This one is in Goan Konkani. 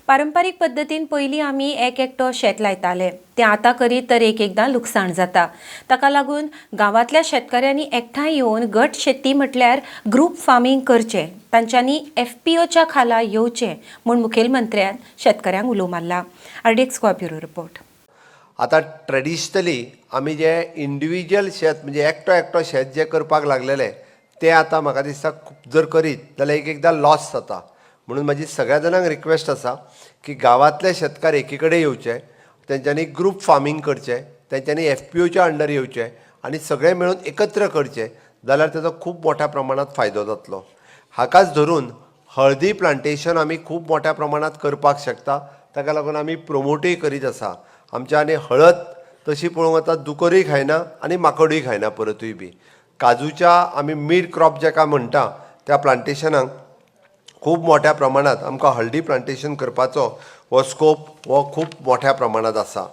पारंपारीक पद्दतीन पयलीं आमी एक एकटो शेत लायताले, तें आतां करीत तर एक एकदां लुकसाण जाता. ताका लागून गांवांतल्या शेतकऱ्यांनी एकठांय येवन गट शेती म्हटल्यार ग्रूप फार्मींग करचें, तांच्यांनी एफपीओच्या खाला येवचें म्हूण मुखेलमंत्र्यान शेतकऱ्यांक उलो मारला. RDX Goa bureau report. आतां ट्रेडिशनली आमी जे इंडिविज्युअल शेत, म्हणजे एकटो एकटो शेत जे करपाक लागलेले, ते आतां म्हाका दिसता खूब जर करीत जाल्यार एक एकदां लॉस जाता. म्हणून म्हाजी सगळ्या जाणांक रिक्वेस्ट आसा की गांवांतले शेतकार एकी कडेन येवचे, तेंच्यांनी ग्रूप फार्मींग करचें, तेंच्यांनी एफपीओच्या अंडर येवचे आनी सगळे मेळून एकत्र करचे जाल्यार तेजो खूब मोठ्या प्रमाणांत फायदो जातलो. हाकाच धरून हळदी प्लांटेशन आमी खूब मोठ्या प्रमाणांत करपाक शकता. ताका लागून आमी प्रोमोटूय करीत आसा. आमच्या आनी हळद तशी पळोवंक वता, दुकरूय खायना आनी माकडूय खायना. परतूय बी काजूच्या आमी मीड क्रॉप जेका म्हणटा त्या प्लांटेशनाक खूब मोठ्या प्रमाणांत आमकां हळदी प्लांटेशन करपाचो हो स्कोप हो खूब मोठ्या प्रमाणांत आसा.